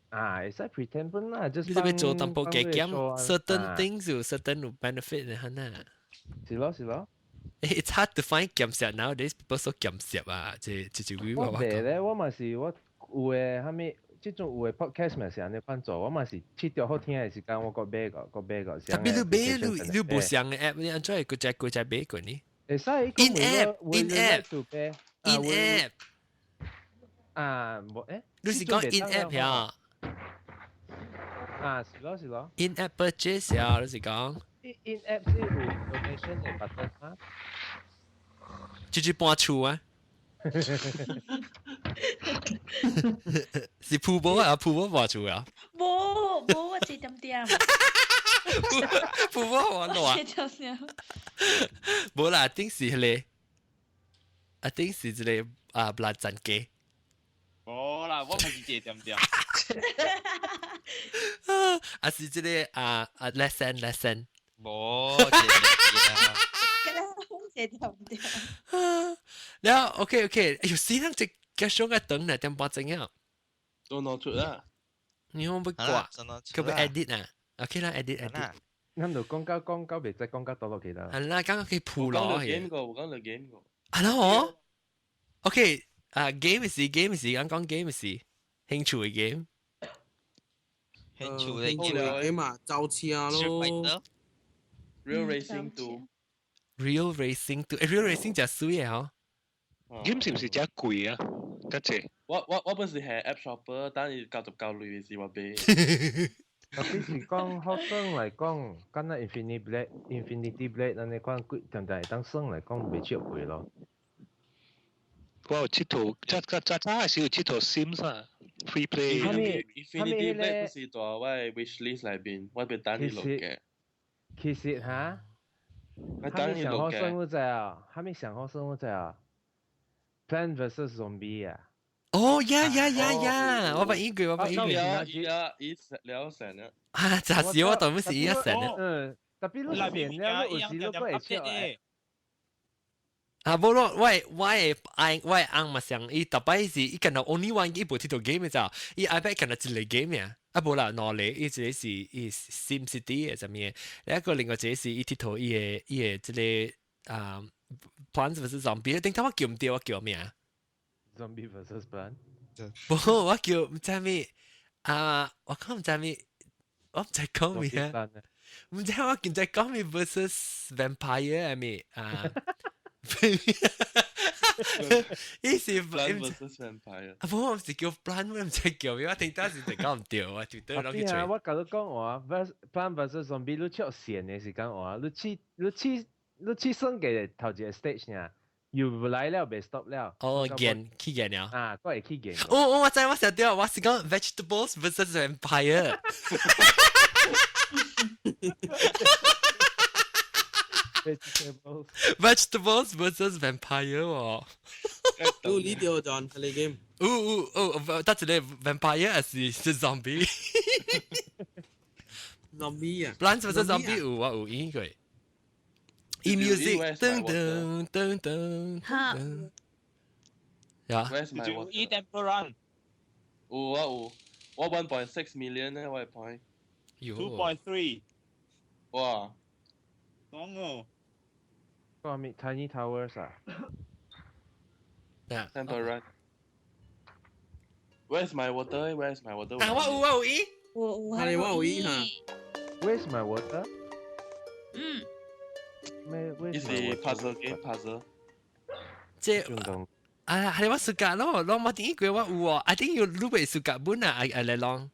啊，會使 pretend 本啦，就是你都欲做淡薄加減，certain things 有 certain benefit 係啦。是咯是咯。 It's hard to find 鹹濕 nowadays people so 鹹濕啊，這這就我袂咧，我嘛是我有的啥物，這種有的 podcast 嘛是按呢款做，我嘛是試著好聽的時間，我閣買個，閣買個。特別你買你你無相的 app，你按怎會閣再閣再買過呢？會使 in app in app in app 啊，無誒，你是講 in app 呀？啊，是咯是咯。 In app purchase 呀，你是講？In app 是有 donation 的 button 嗎？就是搬厝啊！是鋪寶啊，鋪寶搬厝啊？無無，我一點點。鋪寶我攞。一點點。無啦，頂是迄個，啊頂是這個啊，布拉贊機。無啦，我唔是一點點。啊是這個啊啊 lesson lesson。無，一點點。一點點。了 OK OK，哎呦，死人這個上個等啦，點半鐘啊？都攞出啦。你可唔可以掛？可唔可以 edit 啊？OK 啦，edit edit。咱就講到講到，袂使講到倒落去啦。係啦，剛剛可以鋪落去。 game 過，我講到 game 過。係啦，我 OK 啊，game 是 game 是，講講 game 是興趣的 game。興趣的 game 嘛，走車咯。 Real Racing 2。 Real Racing 2，Real Racing 真水的嗬。 game 是唔是真貴啊？得謝。我本是係 App Shopper，但係99鐳是我買。特別是講學生來講，敢若 Infinity Blade、Infinity Blade 按呢款貴，但係當算來講袂少貴咯。我有佚佗，早早早早係時有佚佗 Sims 啊，free play。 Infinity Blade 不是在我 wish list 內邊，我欲等伊落嘅。其實哈，我等伊落嘅。生物在啊，還沒想好生物在啊。Plant vs Zombie 啊！哦呀呀呀呀！我捌演過，我捌演過。伊啊伊了成啊！啊，就是我當時伊一成啊。嗯，特別你成了，有時你會笑。啊，無咯，我的翁嘛上，伊逐擺是伊敢若 only one 伊無佚佗 game 咋，伊 iPad 敢若一個 game 呀，啊無啦，兩個，伊一個是伊 Sim City 的啥物的，一個另外一個是伊佚佗伊的這个啊 Plants vs Zombie，頂頭我叫毋對，我叫咩啊？Zombie vs Plant。無，我叫毋知咩啊，我講毋知咩，我毋知講咩啊，毋知我叫知講咩 vs Vampire 係咪啊？伊是 Plant vs Vampire。啊，無，我是叫 Plant，我毋知叫咩，我聽當時就講毋對，我就對落去吹。我共你講話，Plant vs Zombie，你笑線的時間話，你去算過頭一個 stage 呢？又來了，袂 stop 了。哦，見去見了。啊，我會去見。哦哦，我知我想到，我是講 Vegetables vs Vampire。 Vegetables Vegetables vs Vampire 喎。有呢條 John 你 game。有有有，得一個 Vampire 還是 Zombie？ Zombie 啊？Plants vs Zombie 有我有演過。E music 噔噔噔噔。哈。呀。就 E Temple Run。有啊有，我 1.6 million 呢，我的 point。 2.3。哇！講哦。個咩 Tiny Towers 啊？啊。 Temple Run。Where's my water? Where's my water? 啊，我有我有伊。我有係我有伊哈。 Where's my water？嗯。咩？伊是 puzzle game puzzle。這啊，係我暑假咯，攞我點解我有喎？I think 要你袂暑假本啊，啊啊嚟啷。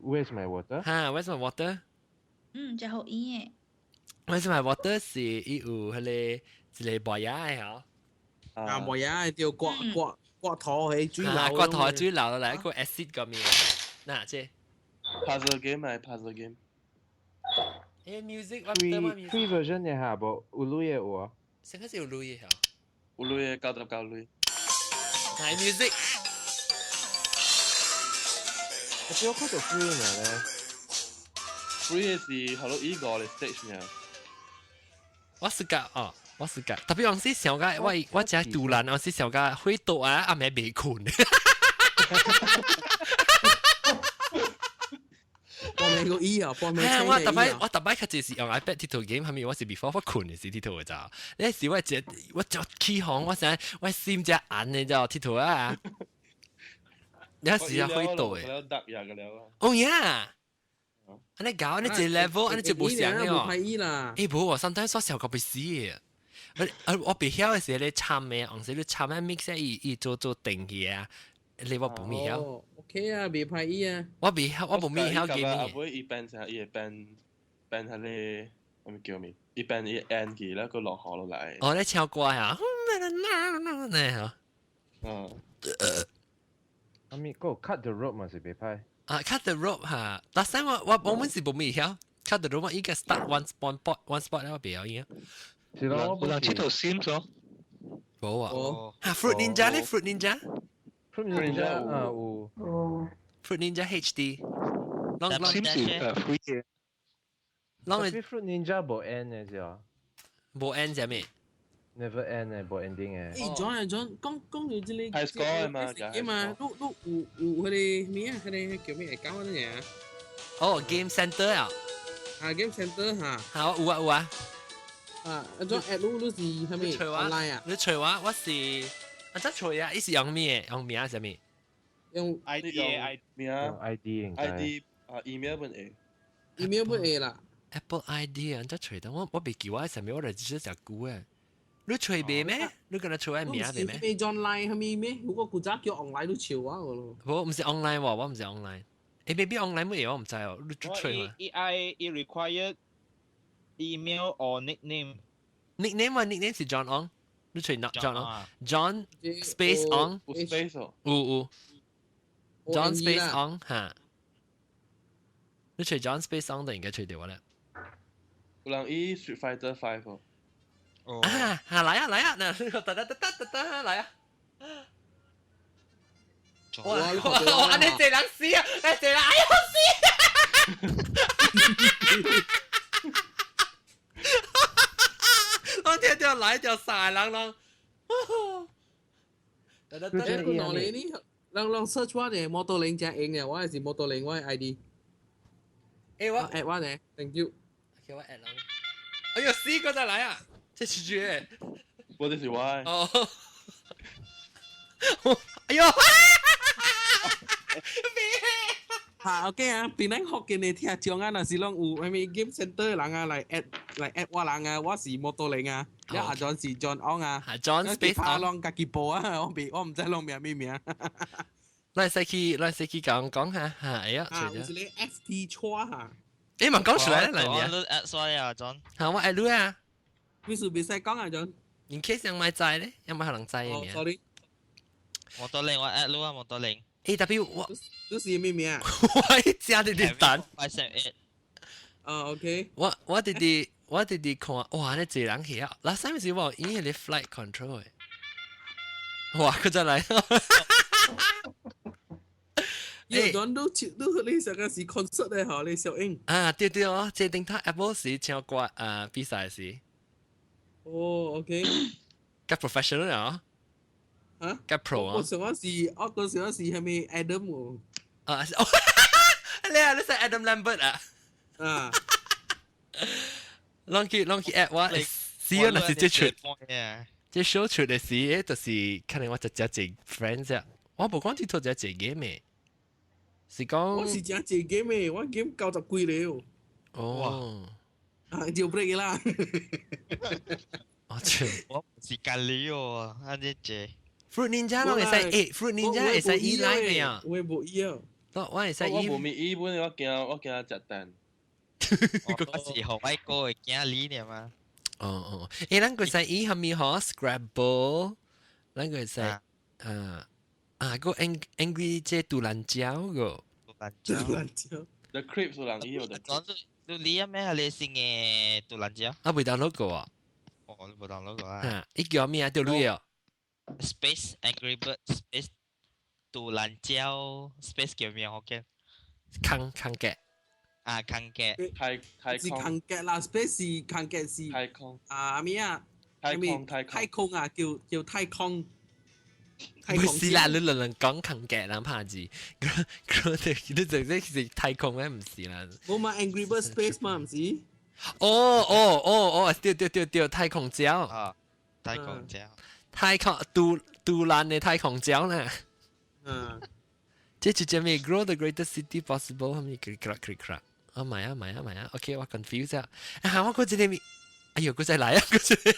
Where's my water？哈，Where's my water？嗯，真好伊嘅。 Where's my water 是伊有彼個一個磨牙的嗬。啊，磨牙條刮刮刮頭喺水流。刮頭喺水流落來，一個 acid 個面。嗱，這 puzzle game 係 puzzle game。誒，music 我 free version 嘅下無有鐳的有啊？成個是有鐳的嚇。有鐳的99鐳。係 music。我只有看到 free 呢咧。 free 是好多依個嘅 stage 呢。我是個哦，我是個，特別我是想個，我只杜蘭，我是想個會到啊，阿妹未困。幫你個 E 啊，幫你。我特擺我特擺較濟是用 iPad 佚佗 game，係咪我是 before 我困的時佚佗的咋？那時我只我就起哄，我想我心只硬的咋佚佗啊！你時啊會到的。哦呀！按呢搞，按呢一 level，按呢就無相的哦。欸，無哦，sometimes 我小個被死的。我我袂曉的時咧參的，紅時你參啊 mix 伊伊做做定去啊，你我無咪曉。 OK 啊，袂歹伊啊。我袂曉，我無咪曉 game。阿妹伊變成伊會變變彼个，啥物叫咩？伊變伊 end 去，แล้ว個落河落來。哦，咧唱歌啊，呢嚇。嗯。阿咪個 cut the rope 嘛是袂歹。啊，cut the rope 嚇，last time 我我我們是無咪曉 cut the rope，應該 start one spot one spot 我袂曉伊。是咯，有人佚佗 Sims 哦。無啊。嚇，Fruit Ninja 咧，Fruit Ninja。 Fruit Ninja 啊有。 Fruit Ninja HD。 Sims 是 free 嘅。攏係 Fruit Ninja 無 end 嘅是啊。無 end 啥物？Never end 嘅，無 ending 嘅。欸，John 啊 John，講講到這個 high score 嘛，嘅嘛，你有彼个咩啊？彼个叫咩？講嗰啲嘢。哦，Game Center 啊。啊，Game Center 嚇。嚇，有啊有啊。啊，啊種 app 你是啥物 online 啊？你揣我，我是啊，這揣啊，伊是用咩？用名啥物？用 ID 嘅名用 ID 應該。 ID 啊，email 本會。 email 本會啦。 Apple ID 啊，這揣到我我袂記我啥物，我就只是食久啊。你揣袂咩？你敢若揣我名袂咩？你 online 啥物咩？如果古早叫 online 都笑我個咯。無，毋是 online 喎，我毋是 online。欸，maybe online 乜嘢我毋知哦。你揣嘛？伊愛伊 required email or nickname。 nickname 啊，nickname 是 John Ong。你揣 John Ong。John space Ong。有 space 哦。有有。John space Ong 嚇。你揣 John space Ong 就應該揣到我啦。有人伊 Street Fighter 5 哦。啊，嚇來啊來啊，嗱，噠噠噠噠噠來啊！哇哇！按呢濟人死啊！呢濟人哎呀死！我聽到來條曬人人。誒，個攞嚟呢？人人 search 我呢，摩托零正型嘅，我係是摩托零，我係 ID。誒我 add 我呢，thank you。叫我 add 人。哎呦，死個再來啊！這是絕。我這是我。哦。哎呦！嚇，OK 啊，邊個學見你聽講啊？若是攏有啥物 game center 人啊，來 add 來 add 我人啊，我是摩托零啊，你阿 John 是 John Ong 啊，阿 John Space 拍攏家己報啊，我未我毋知攏名咩名。咱使去咱使去講講下嚇，哎呀，啊，有一個 FT 車嚇。誒，問講出來啦，你 add 所啊，John。嚇，我 add 你啊。為什麼袂使講啊，John？ In case 人買知咧，有冇可能知嘅名？Sorry。摩托零我 add 你啊，摩托零。 A W 我都是咩名啊？我一食直直等。 578。啊，OK。我直直看，哇！你濟人去啊！嗱，上面是我伊迄個 flight control 的。哇！佢再來。有陣都都你上個是 concert 的嗬，你小英。啊，對對哦，這頂頭 Apple 是唱歌啊比賽時。哦，OK。較 professional 啊。啊？較 pro 啊。我上個是我嗰時是係咪 Adam 喎？啊，你啊，你是 Adam Lambert 啊？啊。攏去攏去 add 我，死啊！若是這出，這 show 出的時，就是可能我就只一 friends 啊。我無講這套只一 game 的，是講我是真濟 game 的，我 game 90幾了。哦。啊，就 break 啦。我切。我是隔離哦，安尼濟。 Fruit Ninja 攏會使，誒，Fruit Ninja 會使依來嘅啊。我無依啊。我會使我無咪依本，我驚食蛋。我是予我哥的囝你爾嘛。哦哦，誒，咱個使依係咪嗬？Scrabble，咱個使啊啊個 Angry 這杜蘭蕉個。杜蘭蕉。杜蘭蕉。 The Crips 有人伊有的。講你你啊咩？你新嘅杜蘭蕉？啊，未 download 過啊。哦，你無 download 過啊？啊，伊叫咩啊？叫你哦。 Space Angry Bird Space 杜蘭蕉 Space 叫咩？我記。空空格。啊，空格。太太是空格啦，Space 是空格是。太空。啊咩啊？太空太太空啊，叫叫太空。唔是啦，你輪輪講空格人怕字，佢哋你就這是太空咩？唔是啦。冇嘛，Angry Bird Space 嘛，唔是？哦哦哦哦，對對對對，太空蕉。啊，太空蕉。太空杜杜蘭的太空蕉呢？嗯。這就叫咩？Grow the greatest city possible，係咪？click click click 啊，唔係啊，唔係啊，唔係啊，OK，我 confuse 啊。啊，我嗰隻咩？哎呦，嗰隻來啊，嗰隻。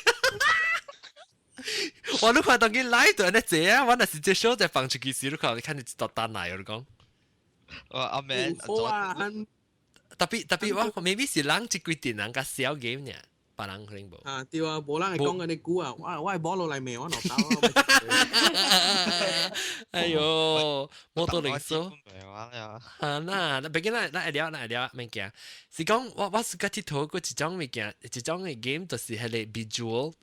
我都看當佢來就按呢坐啊，我若是這 show 就放出去時，你看你看你一道單來，我講。我阿妹，好啊，特別特別我 maybe 是人這幾陣人較小 game 呢，別人可能無。啊，對啊，無人會講緊你久啊，我我係摸落嚟未，我落刀。哎呦，摩托零數。啊，那那別緊啦，咱會了，咱會了，免驚。是講我我是佮佚佗過一種物件，一種的 game 就是彼個 Bejeweled。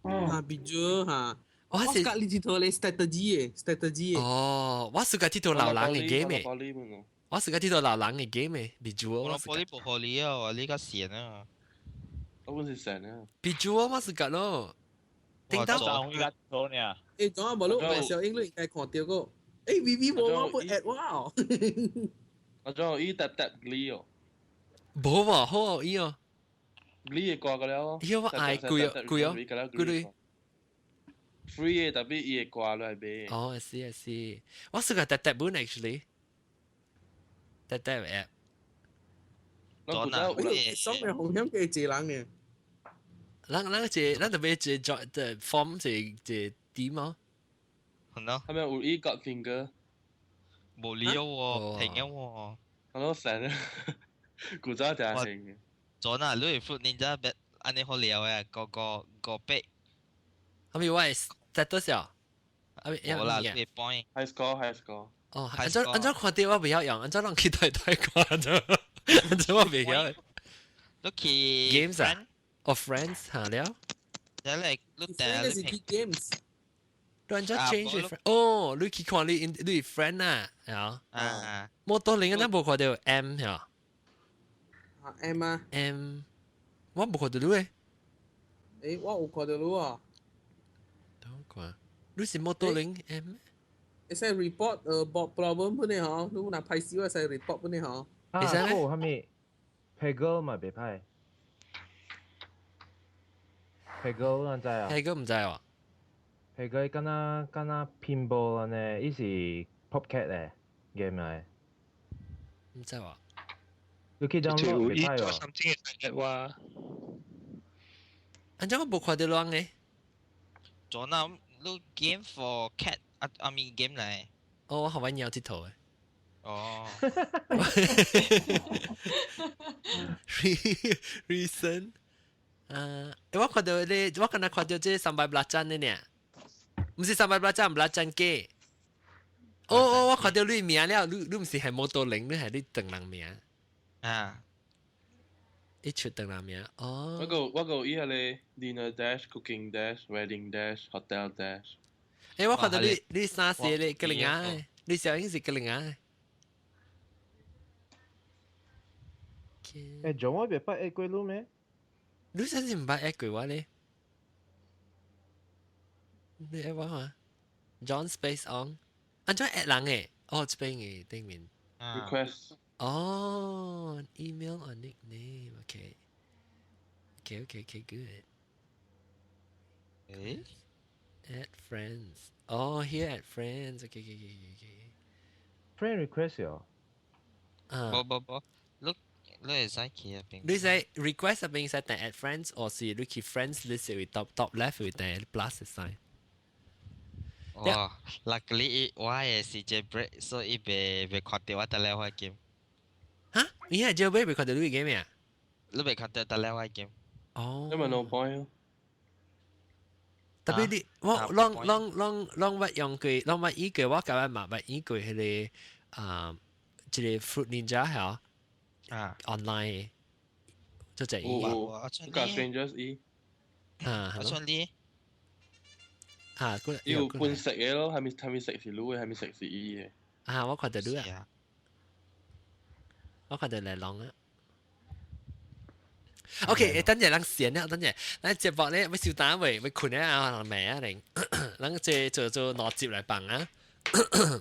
啊，Bejeweled 嚇。我是佮你佚佗咧 strategy 的 strategy 哦，我是佮佚佗老人的 game 的。我是佮佚佗老人的 game 的 Bejeweled。我玻璃無好你啊，你較閒啊。我本是神啊。 Bejeweled 我是佮咯。頂到我而家佚呢。誒，總啊無你小英你應該看到過。誒，V V 無我不 add 我哦。我仲有伊搭搭你哦。無喎，好哦，伊哦。你會掛個了。伊我愛貴哦，貴哦，貴嘞。 free 的，特別伊會掛落來買。哦，是啊是，我試過搭搭本 actually，搭搭 app。我覺得上面紅險嘅濟人嘅。咱咱這咱特別這 join 這 form 這這 team 哦。係咯。係咪有伊 got finger？無理由喎，停咗喎。我都成，古早就係停嘅。咗啦，你會 Fruit Ninja 別按呢好料嘅，個個個逼。係咪我係在多少？啊，冇啦，你 point。 High score, high score。哦，按怎按怎看到我袂曉用，按怎人去台台看啫？按怎我袂曉？你去 games 啊？哦，friends 嚇了。你嚟，你第是去 games。你按怎 change friend？哦，你去看你你 friend 啊？係啊。啊。摩托零咱無看到 M 係啊 M 啊。 M，我無看到你誒。誒，我有看到你啊。等看，你是摩托零 M？會使 report 誒 problem 本呢嗬，你若歹勢我會使 report 本呢嗬。啊，嗰個係咪 Peggle 嘛？別歹。Peggle 你知啊？Peggle 唔知喎。 Peggle 敢若敢若 pinball 按呢，伊是 Popcat 咧 game 來。唔知喎。你去 download 袂歹喎。 something 會使話。按怎我無看著人呢？做那你 game for cat 啊啊咪 game 來。哦，我予阮貓𨑨迌的。哦。 Recent 啊，我看著你，我敢若看著這個三百八盞的呢，毋是三百八盞，八盞雞。哦哦，我看著你名了，你你毋是係摩托零，你係你唐人名。啊。一出唐人名，哦。我個我個伊個 dinner dash cooking dash wedding dash hotel dash。欸，我看著你你衫是咧格林啊，你小英是格林啊。欸，做我袂捌 add 過你咩？你真是毋捌 add 過我咧？你 add 我嘛？John Space On，按怎 add 人的？哦，這邊的頂面。 Request。哦，email or nickname，OK。Okay, good. 誒？Add friends. Oh, here add friends. Okay. Friend request 喲。啊。無無無，你你會使去入邊。你使 request 入邊使訂 add friends，或是你去 friends list 會 top top left 會訂 plus sign。哇，luckily 我的是 jailbreak，所以袂袂看著我得了我 game。哈？你係 jailbreak 袂看著你 game 啊？你袂看著得了我 game。哦。因為 no point。特別你我攏攏攏攏捌用過，攏捌依過，我舊日嘛捌依過彼個啊，這個 Fruit Ninja 係啊，online 就這伊。我甲 Strangers 伊。啊，我像你。啊，有半食的咯，係咪係咪食是滷的，係咪食是伊的？啊，我看著你啊，我看著來龍啊。OK，等陣咱閒了，等陣咱節目咧欲收單未？欲睏啊，未啊？定咱這做做兩集來放啊。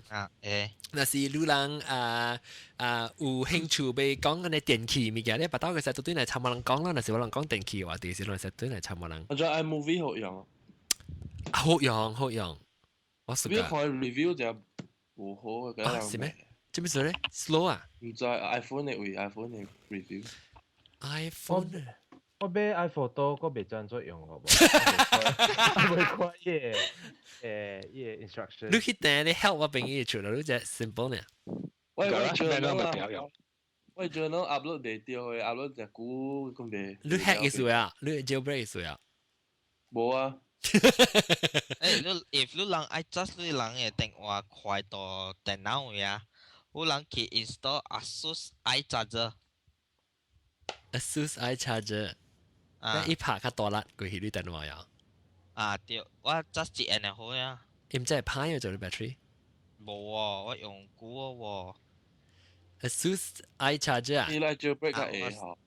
啊，會。若是女人啊啊有興趣欲講按呢電器物件咧，別兜其實都對來參無人講啦。若是我人講電器話，第時攏會對來參無人。我覺得 iMovie 好用。好用好用，我是。你看 review 就無好嘅。啊，是咩？做咩事咧？slow 啊？毋知 iPhone 的為 iPhone 的 review。 iPhone 我買 iPhoto，我袂知按怎用好無？袂看伊个誒伊个 instruction。你去訂你 help 我朋友出來，你只 simple 呢？我我 journal 我 journal upload 袂著的，upload 隻久咁袂。你 hack 意思啊？你 jailbreak 意思啊？無啊。誒，你 if 你人愛 just 你人的電話快到電腦呀，有人去 install ASUS iCharger。 ASUS iCharger，啊，伊拍較大力，過去你電話呀？啊對，我 just 一按就好呀。伊毋知會歹做你 battery？無喎，我用久喎。 ASUS iCharger 啊？你來 jailbreak 較會吼？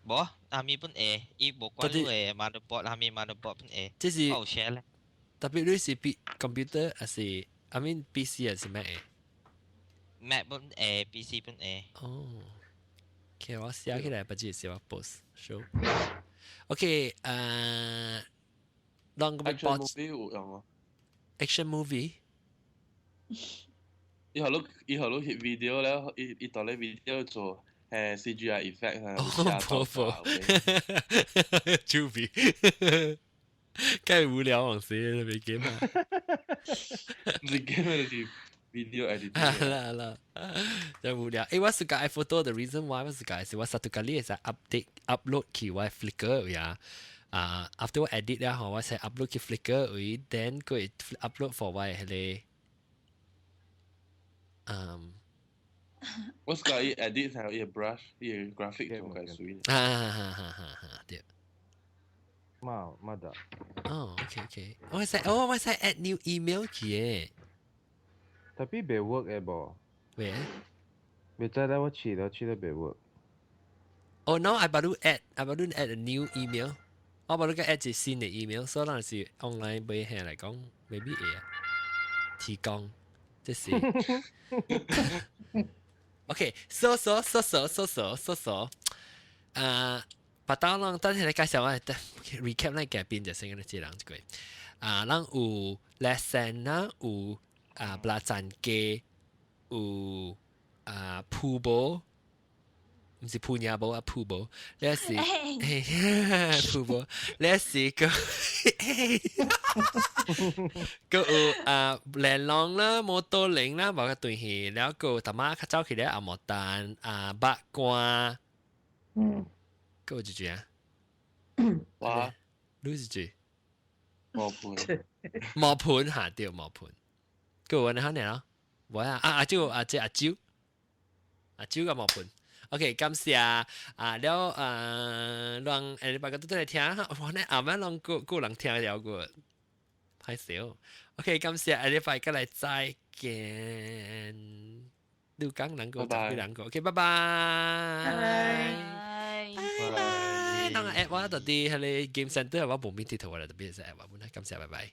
無，啥物本會，伊無管你的 motherboard，啥物 motherboard 本會。這是有 share 咧。特別你是 P computer 還是 I mean PC 還是 Mac？ Mac 本會，PC 本會。哦。OK，我寫起來，不知是我 post show。OK，誒，啷個 Action movie 有用啊？Action movie。以後都以後都翕 video 咧，伊伊當咧 video 做誒 CGI effect 啊。哦，婆婆，豬皮，梗係無聊往死，未 game 啊！唔是 game 就是 video editing。係啦啦，真無聊。誒，我是個 iPhoto 的 reason why 我是個是我實在個是 update upload 去我 Flickr 呀。啊，after 我 edit 了後，我先 upload 去 Flickr 位，then 佢 upload for 我彼個，嗯。我是講伊 edit 才有伊 brush，伊 graphic 做較媠。啊哈哈哈哈，對。嘛嘛得。哦，OK OK，我使哦，我使 add new email 去嘅。 Tapi 袂 work 的無？喂？袂知咧，我試了試了袂 work。 Oh no, I baru add, I baru add a new email. 我無你個 add 一新的 email，所以咱是 online 買起來講，maybe 會啊。提供，這是。OK，so so so so so so so so，啊，把當人等下來介紹我，recap 咱改變就先個這人一個。啊，咱有 lesson 啦，有啊布拉贊雞，有啊鋪布。毋是鋪牙無啊，鋪無，你是鋪無，你是個個有啊連浪啦、摩托輪啦，無個對去，了個淡仔較早起咧阿毛丹啊八卦，閣有一句啊，哇，你是句磨盤，磨盤下對磨盤，閣有安尼咯，無啊啊阿蕉啊這阿蕉，阿蕉個磨盤。OK，感謝啊了啊，讓下禮拜個都來聽，哇！你後尾攏個個人聽了個，歹笑。OK，感謝下禮拜過來再見。你講兩個，十幾兩個。OK，拜拜。拜拜。拜拜。當個 app 我到底係你 game center 我無面地圖我來特別是 app 我本來感謝拜拜。